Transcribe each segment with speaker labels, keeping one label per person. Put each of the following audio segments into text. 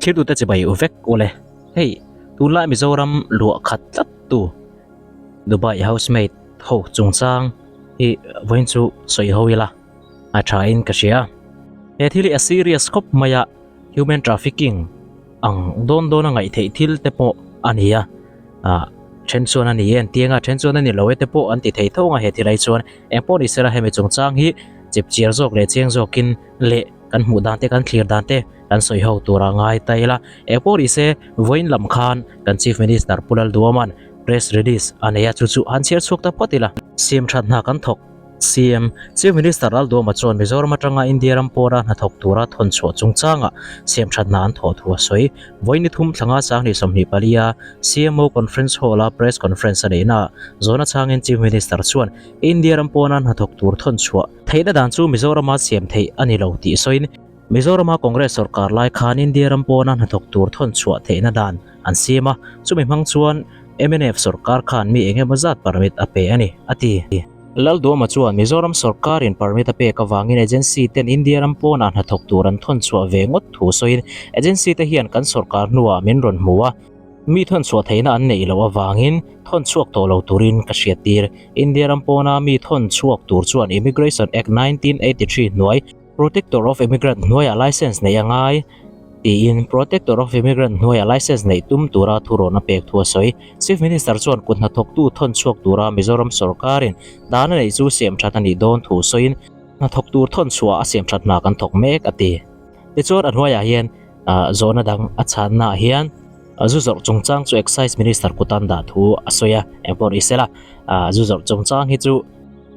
Speaker 1: Thirtute chibai u vek ule. Hei, tunlai Mizoram luah khat tlat tu Dubai housemaid ho chungchang hi vawiin chu sawi ho ila a tha in ka hria. He thil hi a serious khawp mai a, human trafficking ang dawn dawn a ngaih theih thil te pawh a ni a, ah then chuan a ni e an ti anga then chuan a ni lo e te pawh an ti thei tho ang a he thil ai chuan engpawh ni sela hemi chungchang hi chipchiar zawk leh chiang zawkin leh kan hmuh dan te kan thlir dan te kan sawi ho tur a ngai ta ila. Engpawh ni se vawiin lam khan kan Chief Minister Pu Lalduaman press release a nei a chu chu han chhiar chhuak ta phawt ila. Siam that hna kan thawk CM, Chief Minister Lalduama chuan Mizoram atanga India ram pawna hnathawk tura thawn chhuah chungchangah siam that hna an thawh thu a sawi. Vawiin ni thum thlanga Sanghnih 24 a CMO Conference Hall-a press conference a neihnaah zawhna chhangin Chief Minister chuan India ram pawna hnathawk tur thawn chhuah theihna dan chu Mizorama siam theih a ni lo tih sawiin Mizorama Congress sorkar lai khan India ram pawna hnathawk tur thawn chhuah theihna dan an siam a, chumi hmang chuan mnf sorkar khan mi eng emaw zat permit a pe a ni, a ti. Lalduama chuan Mizoram sorkarin permit a pek avangin agency ten India ram pawnah hnathawk tur an thawn chhuah ve ngawt thu sawiin agency te hian kan sorkar hnuah min rawn hmu a, mi thawn chhuah theihna an neih loh avangin thawn chhuak tawh lo turin ka hriattir. India ram pawna mi thawn chhuak tur chuan Immigration Act 1983 hnuai Protector of Immigrant hnuaiah license neih a ngai tiin Protector of Immigrant hnuaiah license neih tum tura thurawn a pek thu a sawi. Chief Minister chuan kut hnathawktu thawn chhuak tura Mizoram sorkarin dan a neih chu siam that a nih dawn thu sawiin hnathawk tur thawn chhuah a siam that hna kan thawk mek a ti. Tichuan a hnuaiah hian zawhna dang a chhannaah hian zu zawrh chungchang chu Excise Minister kutan dah thu a sawi a, engpawh ni sela zu zawrh chungchang hi chu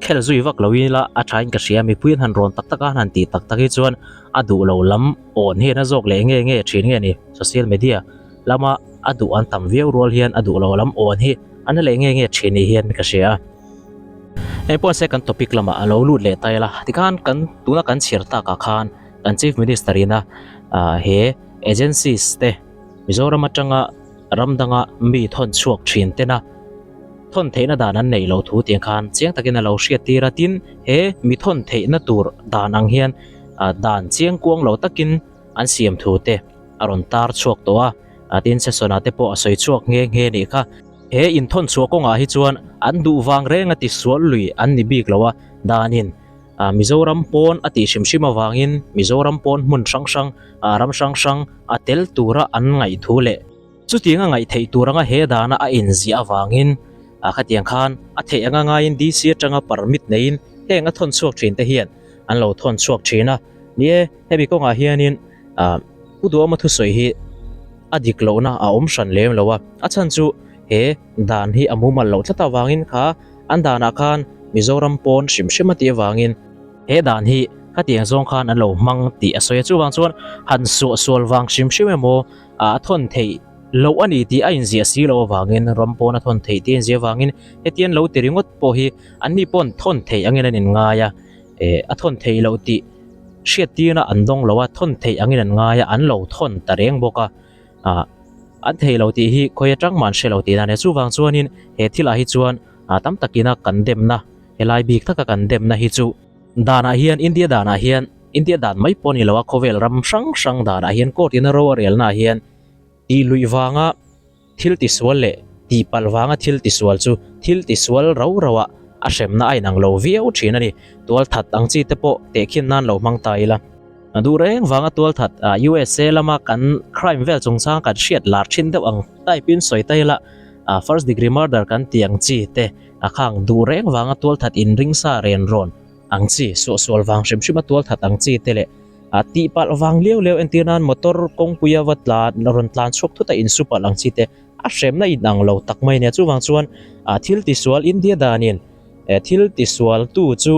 Speaker 1: Khel zui vak lo ila a thain ka hria, mipui an han rawn tak tak a, an han tih tak tak hi chuan a duh lo lam awn hian a zawk leh nge nge thin nge ni, social media lama a duh an tam viau rual hian a duh lo lam awn hi a na leh nge nge thin ni hian ka hria. Hei pawh se kan topic lamah a lo lut leh ta ila, tikhan kan tuna kan chhiar takah khan kan chief minister ina he agencies te Mizoram atanga ram danga mi thawn chhuak thin tena thawn theihna dan an neih loh thu tiang khan chiang takin a lo hriat tir a, tin he mi thawn theihna tur dan ang hian ah dan chiang kuang lo takin an siam thu te a rawn tar chhuak tawh a, ah tin session ah te pawh a sawi chhuak nghe nghe nih kha. He inthawn chhuah kawngah hi chuan an duh vang reng a tisual lui an ni bik lo a, danin ah Mizoram pawn a tih hrim hrim avangin Mizoram pawn hmun hrang hrang ah ram hrang hrang a tel tura an ngaih thu leh Chutiang a ngaih theih tur anga he dana a inziah avangin ah khatiang khan a theih anga ngaiin DC atanga permit neiin heng a thawn chhuak thin te hian an lo thawn chhuak thin a. Ni e, hemi kawngah hianin ah Pu Duhawma thusawi hi a dik lohna a awm hran lem lo a, a chhan chu he dan hi a mumal loh tlat avangin kha an danah khan Mizoram pawn hrim hrim a tih avangin he dan hi khatiang zawng khan an lo hmang tih a sawi a, chuvang chuan han suahsual vang hrim hrim emaw a thawn theih loh a ni tih a inziah si loh avangin ram pawn a thawn theih tih a inziah avangin hetiang lo ti ringawt pawh hi anni pawn thawn theih angin an inngai a, eh a thawn theih loh tih hriat tirna an dawng lo a, thawn theih angin an ngai a, an lo thawn ta reng bawk a, ah an thei lo tih hi khawi atang mah an hre lo tihna a ni a, chuvang chuanin he thilah hi chuan ah tam takina kan demna helai bik taka kan demna hi chu danah hian India danah hian India dan mai pawh a ni lo a, khawvel ram hrang hrang danah hian court in a ro a relnaah hian tih luih vanga thil tisual leh tih palh vanga thil tisual chu thil tisual rau rau ah a hremna a inang lo viau thin a ni. Tual that ang chi te pawh tehkhin nan lo hmang ta ila. Duh reng vanga tual that USA lama kan crime vel chungchang kan hriat lar thin deuh ang type in sawi ta ila, first degree murder kan tih ang chi te a khang duh reng vanga tual that inring sa ren rawn ang chi, suahsual vang hrim hrim a tual that ang chi te leh a tih palh vang liau liau entir nan motor kawngpuia va tlan rawn tlan chhuak thut a insu palh ang chi te a hremna inang lo tak mai a nia. Chuvang chuan a thil tisual India danin eh thil tisual tu chu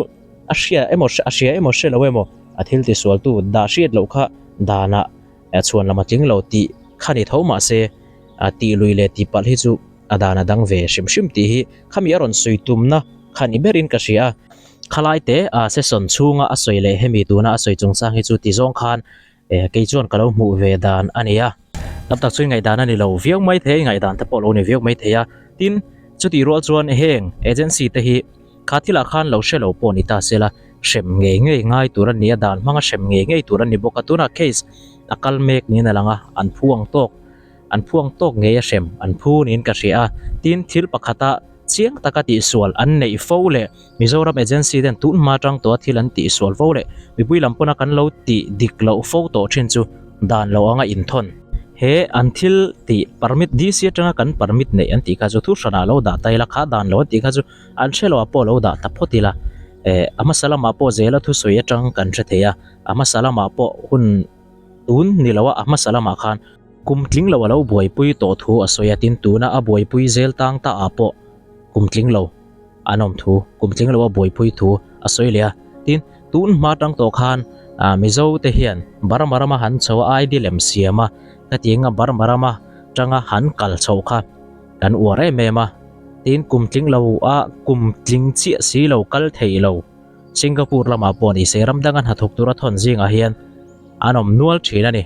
Speaker 1: a hria emaw a hria emaw hre lo emaw a thil tisual tu dah hriat loh kha danah eh chhuan lam a tling lo tih kha ni tho mahse a tih lui leh tih palh hi chu a dan a dang ve hrim hrim tih hi khami a rawn sawi tumna kha ni berin ka hria a. Khalai te a session chhunga a sawi leh hemi tuna a sawi chungchang hi chu ti zawng khan eh kei chuan ka lo hmuh ve dan a ni a. Tam tak chu i ngaihdan a ni lo viau mai thei a, i ngaihdan te pawh a lo ni viau mai thei a. Tin, chutih rual chuan heng agency te hi kha thilah khan lo hre lo pawh ni ta se la, hrem ngei ngei ngai tur a ni a, dan hmanga hrem ngei ngei tur a ni bawk a. Tunah case. a kal mek niin a lang a, an phu ang tawk an phu ang tawk ngei a hrem an phu niin ka hria a. Tin, thil pakhata chiang taka tihsual an neih fo leh Mizoram agency ten tun hma atang tawha thil an tihsual fo leh mipui lam pawna kan lo tih dik loh fo tawh thin chu dan lo anga inthawn. He an thil tih permit DC atanga kan permit neih an tih kha chu thu hranah lo dah ta ila, kha dan lo an tih kha chu an hre loh ah pawh lo dah ta phawt ila. Eh a hmasa lamah pawh zela thusawi atang kan hre thei a, a hmasa lamah pawh hun tun ni loa a hmasa lamah khan kum tling lo a lo buaipui tawh thu a sawi a, tin tuna a buaipui zel tang ta ah pawh kum tling lo an awm thu, kum tling lo a buaipui thu a sawi leh a. Tin, tun hma tang tawh khan ah Mizo te hian Burma rama han chho a ID lem siam a, hetiang a Burma rama tanga han kal chhoh kha kan uar em em a. Tin, kum tling lo a kum tling chiah si lo kal theih lo Singapore lamah pawh ni se ram danga hnathawk tura thawn zingah hian an awm nual thin a ni.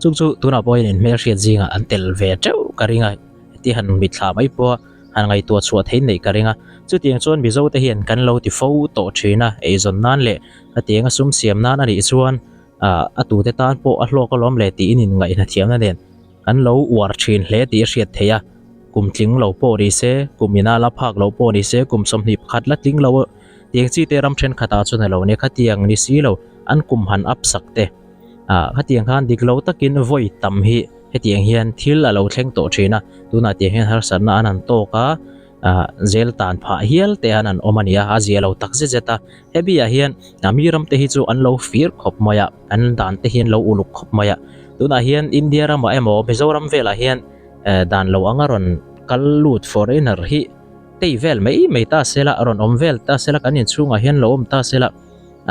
Speaker 1: Chung chu tunah pawhin inhmelhriat zingah an tel ve teuh ka ring a, heti han mitthla mai pawha han ngaihtuah chhuah theih neih ka ring a. Chutiang chuan Mizo te hian kan lo ti fo tawh thin a, eizawn nan leh hetianga sum siam nan a nih chuan ah a tute tan pawh a hlawk alawm le tiin inngaihna thiamna nen kan lo uar thin hle tih a hriat theih a. Kum tling lo pawh ni se, kum ina la phak lo pawh ni se, kum 21 la tling lo tiang chi te ram thenkhatah chuan a lo nia khatiang ni si lo an kum han up sak te. Ah khatiang khan dik lo takin vawi tam hi hetiang hian thil a lo thleng tawh thin a, tunah tiang hian harsatna an han tawk a, ah zel tan phah hial te an han awm a ni a, a zia lo tak zet zet a. Hemi ah hian mi ram te hi chu an lo fir khawp mai a, an dan te hi an lo uluk khawp mai a. Tunah hian India ramah emaw Mizoram velah hian eh dan lo anga rawn kal lut foreigner hi tei vel mai mai ta sela, rawn awm vel ta sela kan inchhungah hian lo awm ta sela.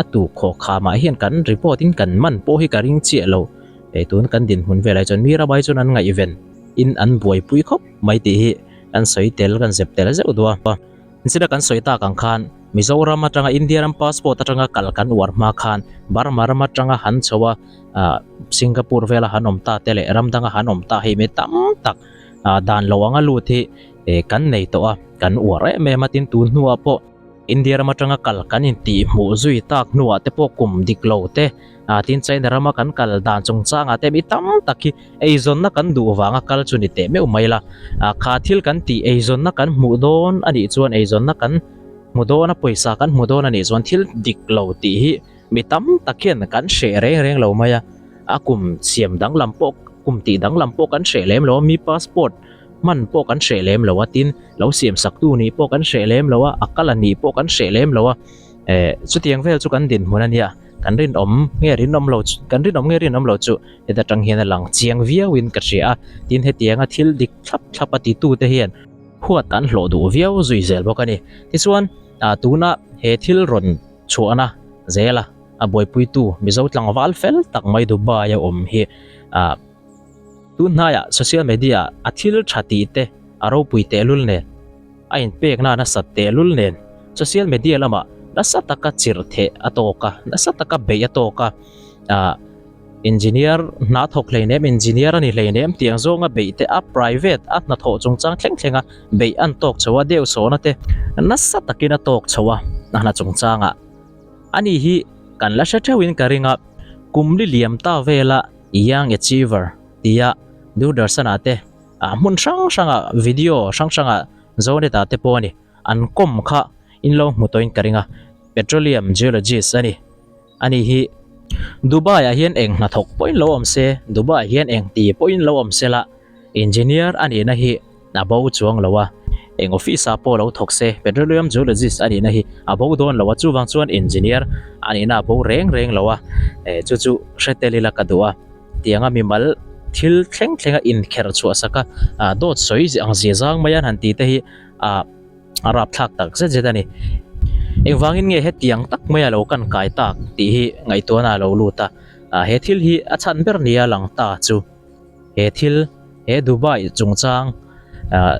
Speaker 1: A tu khawh khamah hian kan report in kan man pawh hi ka ring chiah lo. Hei tun kan dinhmun velah hi chuan mi ramah hi chuan an ngaihven in an buaipui khawp mai tih hi kan sawi tel kan zep tel zeuh duh a. Zira kan sawi tak ang khan Mizoram atanga India ram passport atanga kal kan uar hma khan Burma ram atanga han chho a ah Singapore vela han awm ta te leh ram danga han awm ta hei mi tam tak ah dan lo anga lut hi eh kan nei tawh a kan uar em em a tin tun hnuah pawh India ram atanga kal kan intih hmuh zui tak hnuah te pawh kum dik lo te, ah tin China rama kan kal dan chungchangah te mi tam tak hi eizawnna kan duh vanga kal chu ni teh meuh mai la. Ah kha thil kan tih eizawnna kan hmuh dawn a nih chuan eizawnna kan hmu dawn a pawisa kan hmu dawn a nih chuan thil dik lo tih hi mi tam tak hian kan hreh reng reng lo mai a. A kum siam danglam pawh kum tih danglam pawh kan hreh lem lo a mi passport hman pawh kan hreh lem lo a, tin lo siam sak tu nih pawh kan hreh lem lo a, a kal a nih pawh kan hreh lem lo a, eh chutiang vel chu kan dinhmun a nia, kan rinawm nge rinawm lo chu kan rinawm nge rinawm lo chu heta tang hian a lang chiang viau in ka hria a, tin hetianga thil dik thlap thlap a ti tu te hian huat an hlawh duh viau zui zel bawk a ni. Tichuan ah tuna he thil rawn chhuahna zela a buaipuitu Mizo tlangval fel tak mai Dubai a awm hi ah. Tun hnaiah social media a thil tha tih te a ropui tehlul nen, a inpekna nasat tehlul nen social media lamah nasa taka chirh theh a tawk a, nasa taka beih a tawk a, ah engineer hna thawk hleinem engineer a ni hleinem tih ang zawnga beih te a private a hnathawh chungchang thleng thleng a beih an tawk chho a, deuhsawhna te nasa takin a tawk chho a, a hna chungchangah a ni hi kan la hre theuhin ka ring a, kum li liam ta vela. Young Achiever tia Doordarshan-ah te ah hmun hrang hrangah video hrang hrangah Zonet-ah te pawh a ni. An kawm kha in lo hmu tawhin ka ring a, Petroleum Geologist a ni. Ani hi Dubai-ah hian eng hnathawk pawhin lo awm se, Dubai-ah hian eng ti pawhin lo awm se la, Engineer a nihna hi a bo chuang lo a, eng office ah pawh lo thawk se Petroleum Geologist a nihna hi a bo dawn lo a, chuvang chuan Engineer a nihna a bo reng reng lo a, eh chu chu hre tel ila ka duh a, tianga mimal thil thleng thleng a inkherh chhuah sak a, ah dawt sawi ang zia zang mai an han tih te hi ah a rapthlak tak zet zet a ni. Engvangin nge hetiang tak mai a lo kan kai tak tih hi ngaihtuahna a lo lut a, ah he thil hi a chhan ber nia lang ta chu. He thil, he Dubai chungchang ah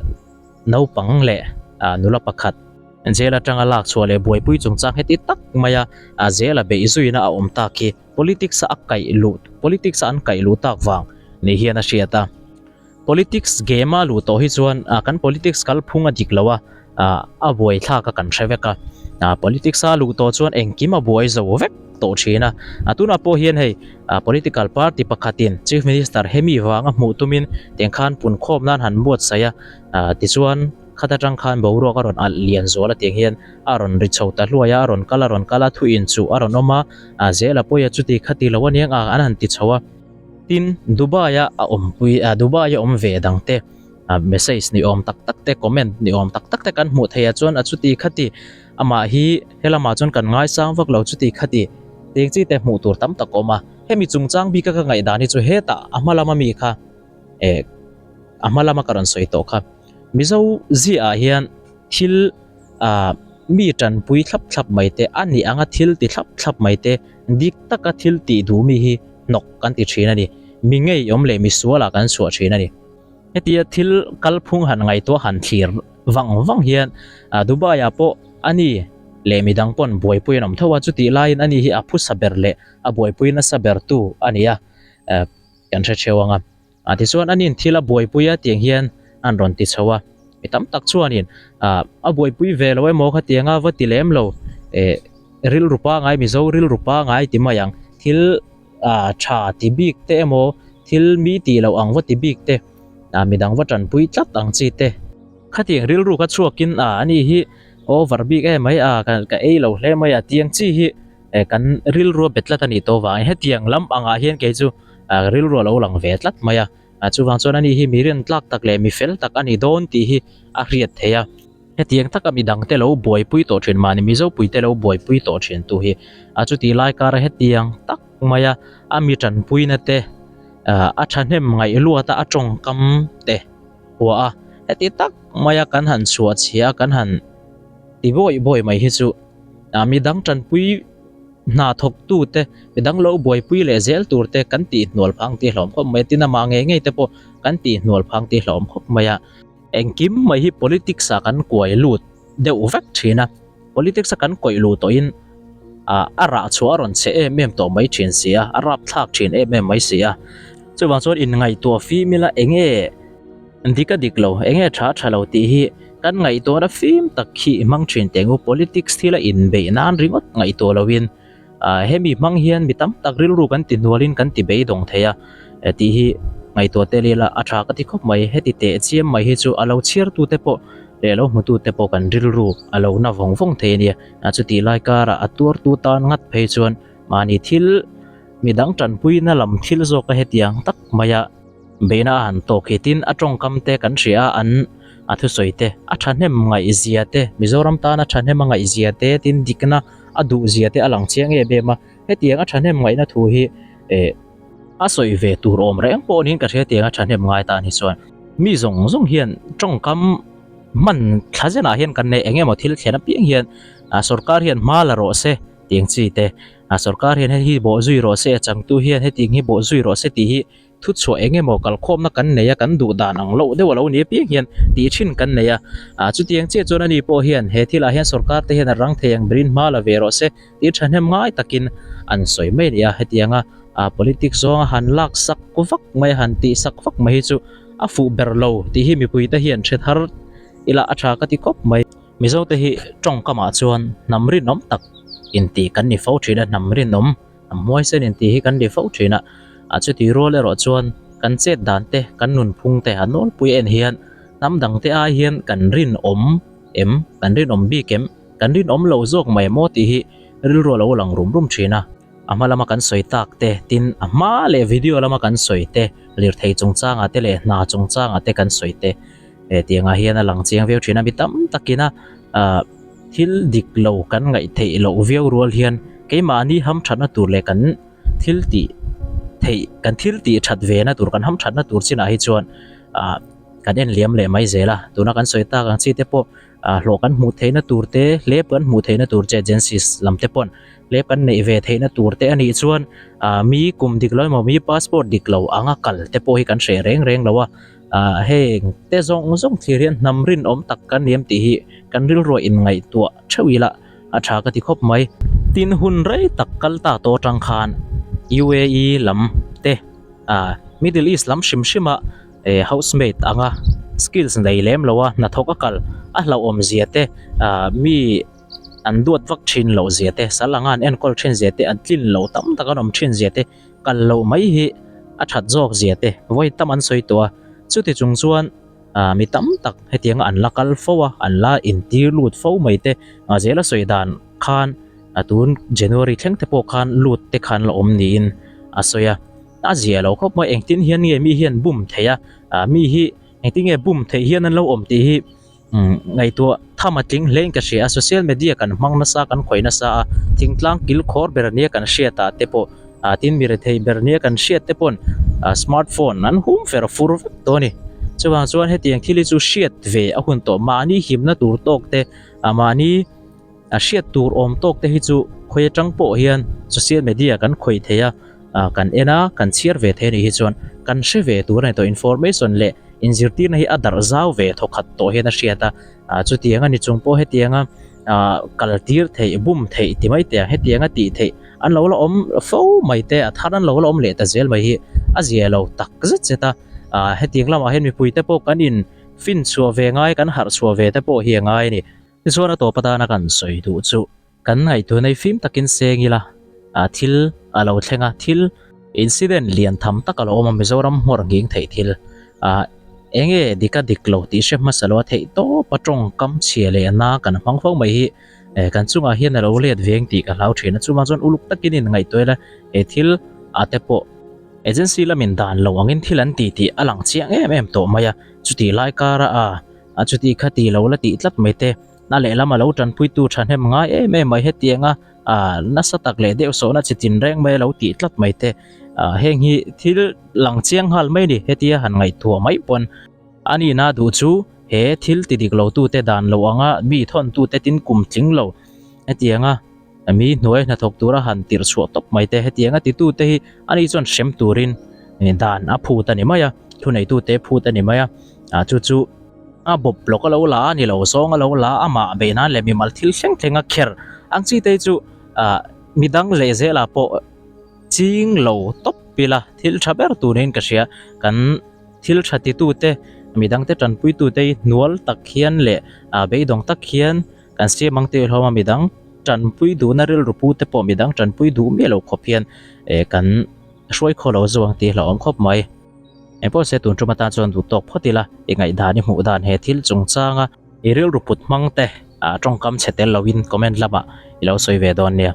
Speaker 1: naupang leh ah nula pakhat jail atanga lak chhuah leh buaipui chungchang heti tak maia ah jail a beih zuina a awm tak hi politics a kaih luh politics a an kaih luh tak vang ni hian a hriat a. Politics game a luh tawh hi chuan ah kan politics kalphung a dik lo a. A buai thlak a kan hre vek a, politics a luh tawh chuan engkim a buai zo vek tawh thin a. Tunah pawh hian hei political party pakhatin Chief Minister hemi vanga hmuh tumin tiang khan punkhawm nan han buatsaih a, tichuan khat atang khan boruak a rawn alh lian zual a tiang hian a rawn ri chho ta hluai a, a rawn kal a rawn kal a, thu inchuh a rawn awm a, zela pawia chuti khati lo aniang a an han ti chho a. Tin, Dubai-a a awmpui, Dubai-a awm ve dangte message ni awm tak tak te, comment ni awm tak tak te kan hmuh theih ah chuan a chuti khati amah hi helamah chuan kan ngaisang vak lo chuti khati teng chi te hmuh tur tam tak a awm a. Hemi chungchang bika ka ngaihdan hi chu hetah a hma lama mi kha eh a hma lama ka rawn sawi tawh kha. Mizo ziah ah hian thil ah mi tanpui thlap thlap mai te, a nih anga thil ti thlap thlap mai te, dik taka thil tih duh mi hi hnawk kan ti thin a ni. Mi ngeiawm leh mi sualah kan chhuah thin a ni. Hetia thil kalphung han ngaihtuah han thlir vang vang hian Dubai ah pawh a ni leh midang pawn buaipui an awm tho a, chutih laiin a ni hi a phusa ber leh a buaipui nasa ber tu a ni a, kan hre theu ang a. A tichuan anin thil a buaipui a tiang hian an rawn ti chho a, mi tam tak chuanin a buaipui ve lo emaw khatianga va ti lem lo eh rilru pangai Mizo rilru pangai ti mai ang thil ah tha ti bik te emaw thil mi tih loh ang va ti bik te ah midang va tanpui tlat ang chi te. Khatiang rilru kha chhuakin ah ani hi over bik em mai a ka ei lo hle mai a tiang chi hi eh kan rilru a bet tlat a nih tawh vangin hetiang lam angah hian kei chu ah rilru a lo lang ve tlat mai a ah chuvang chuan ani hi mi rin tlak tak leh mi fel tak a ni dawn tih hi a hriat theih a hetiang taka mi dangte lo buaipui tawh thin mahni Mizopuite lo buaipui tawh thin tu hi a chutih lai kara hetiang tak mai a a mi tanpuina te ah a thahnem ngaih luat a a tawngkam te hua a heti tak mai a kan han chhuah chhia a kan han ti bawi bawi mai hi chu ah midang tanpui hna thawk tu te midang lo buaipui leh zel tur te kan tih hnual phang tih hlawm khawp mai a tin amah ngei ngei te pawh kan tih hnual phang tih hlawm khawp mai a engkim mai hi politics ah kan kuai lut deuh vek thin a politics a kan kawih luh tawh in ah a rah chhuah a rawn chhe em em tawh mai thin si a a rapthlak thin em em mai si a chuvang chuan inngaihtuah fim ila eng nge Dik a dik lo, enge tha tha lo tih hi kan ngaihtuahna fim tak khi hmang thin teh ngu politics thil a inbeih nan ringawt ngaihtuah loin ah hemi hmang hian mi tam tak rilru kan ti hnualin kan ti beidawng thei a tih hi ngaihtuah tel ila a tha ka ti khawp mai. Heti teh chiam mai hi chu a lo chhiartute pawh leh a lo hmutute pawh kan rilru a lo na vawng vawng thei a nia. Chutih lai karah a tuartu tan ngat phei chuan mahni thil midang tanpuina lam thil zawka hetiang tak maia Beihna a han tawk hi tin a tawngkam te kan hria a, an a thusawi te a thahnem ngaihzia te, Mizoram tana thahnem a ngaihzia te tin dikna a duhzia te a lang chiang em em a, hetiang a thahnem ngaihna thu hi eh a sawi ve tur awm reng pawh niin ka hria tiang a thahnem ngai tan hi chuan mi zawng zawng hian tawngkam hman thla zenah hian kan nei eng emaw thil thlen apiang hian ah sorkar hian hma la rawh se tiang chi te ah sorkar hian hei hi bawhzui rawh se a changtu hian hetiang hi bawhzui rawh se tih hi Thuchhuah eng emaw kalkhawmna kan nei a, kan duh dan ang loh deuh a lo ni apiang hian tih thin kan nei a. Ah, chutiang chiah chuan ani pawh hian he thilah hian sorkar te hian a rang thei ang berin hma la ve rawh se tih thahnem ngai takin an sawi mai a ni a. Hetianga ah politics zawnga han lak sak vak mai, han tih sak vak mai hi chu a fuh ber lo tih hi mipuite hian hre thar ila a tha ka ti khawp mai. Mizote hi tawngkamah chuan hnam rinawm tak intih kan ni fo thin a, hnam rinawm. A hmuaisen intih hi kan ni fo thin a, a chuti rual erawh chuan kan chet dan te, kan nunphung te a nawlpui en hian hnam dang te ai hian kan rinawm em, kan rinawm bik em, kan rinawm lo zawk mai maw tih hi rilru a lo lang rum rum thin a. A hma lama kan sawi tak te, tin a hma leh video lama kan sawi te, lirthei chungchangah te leh hna chungchangah te kan sawi te, he tiangah hian a lang chiang viau thin a, mi tam takin a ah thil dik lo kan ngaih theih loh viau rual hian keimahni hamthatna tur leh kan thil tih theih kan thil tih that ve na tur kan hamthatna tur chinah hi chuan ah kan en liam leh mai zel a tuna kan sawi tak ang chi te pawh ah hlawh kan hmuh theihna tur te hlep kan hmuh theihna tur che agencies lam te pawn hlep kan neih ve theihna tur te anih chuan ah mi kum dik lo emaw mi passport dik lo anga kal te pawh hi kan hreh reng reng lo a. Ah heng te zawng zawng thlir hian hnam rinawm tak kan ni em tih hi kan rilruah inngaihtuah theuh ila a tha ka ti khawp mai. Tin hun rei tak kal ta tawh atang khan UAE lam te ah Middle East lam hrim hrim a eh housemaid anga skills nei lem lo a hnathawk a kal a hlauhawm zia te ah mi an duat vak thin loh zia te sal anga an enkawl thin zia te an tlin loh tam tak an awm thin zia te kal loh mai hi a that zawk zia te vawi tam an sawi tawh a chuti chung chuan ah mi tam tak hetianga an la kal fo a an la intir lut fo mai te ah zela sawi dan khan a tun January thleng te pawh khan lut te khan la awm niin a sawi a a zia lo khawp mai engtin hian nge mi hian bum thei a ah mi hi engtin nge bum theih hian an lo awm tih hi umm ngaihtuah tham a tling hle in ka hria a social media kan hmang nasa kan khawih nasa a thingtlang kil khawr ber nia kan hriat ah te pawh ah tin mi rethei ber nia kan hriat te pawn ah smart phone an hum fer fur vek tawh a ni chuvang chuan hetiang thil hi chu hriat ve a hun tawh mahni himna tur tawk te ah mahni A hriat tur awm tawk te hi chu khawi atang pawh hian social media kan khawih thei a, ah kan en a, kan chhiar ve thei a nih hi chuan kan hre ve tur a ni tawh. Information leh inzirtirna hi a darh zau ve thawkhat tawh hian a hriat a, ah chutiang a ni chung pawh hetianga ah kal tir theih, bum theih ti mai teh ang, hetianga tih theih an lo la awm fo mai te, a thar an lo la awm leh ta zel mai hi a zia lo tak zet zet a. Ah hetiang lamah hian mipuite pawh kan in finchhuah ve ngai, kan harh chhuah ve te pawh hi a ngai a ni. Tichuan a tawp atana kan sawi duh chu kan ngaihtuah nei fim takin seng ila ah thil a lo thleng a, thil incident lian tham tak a lo awm a, Mizoram hmawr nghing theih thil ah eng nge dik a dik lo tih hre hmasa lo a theih tawp a tawngkam chhia leh na kan hmang fo mai hi eh kan chungah hian a lo let veng tih ka hlau thin a, chuvang chuan uluk takin in ngaihtuah ila he thil ah te pawh agency lamin dan lo angin thil an ti tih a lang chiang em em tawh mai a, chutih lai kara ah A chuti kha ti lo la tih tlat mai te, a lehlam a lo tanpuitu thahnem ngai em em mai hetianga ah nasa tak leh deuh sawhna chi tin reng mai a lo tih tlat mai te, ah heng hi thil lang chiang nghal mai a ni hetia han ngaihtuah mai pawn a nihna duh chu he thil ti dik lo tute dan lo anga mi thawn tute tin kum tling lo hetianga mi hnuai hnathawk tura han tirh chhuah tawp mai te hetianga titute hi ani chuan hrem turin dan a phut a ni mai a thuneitute phut a ni mai a ah chu chu a bawp blawk a lo la a ni lo zawng a lo la amah beih nan leh mimal thil thleng thleng a kher ang chi te chu ah midang leh zelah pawh ching lo tawp ila thil tha ber tur niin ka hria kan thil tha titute midangte tanpuitute hi hnual tak hian leh ah beidawng tak hian. Kan siam ang tih hlawm a midang tanpui duhna rilru pu te pawh midang tanpui duh miah lo khawp hian eh kan hruai khaw lo zawng tih hlauhawm khawp mai. Engpawh se tun tum atan chuan duh tawk phawt ila i ngaihdan i hmuh dan he thil chungchanga i rilru put hmang te ah tawngkam chhe tel loin comment lamah i lo sawi ve dawn nia.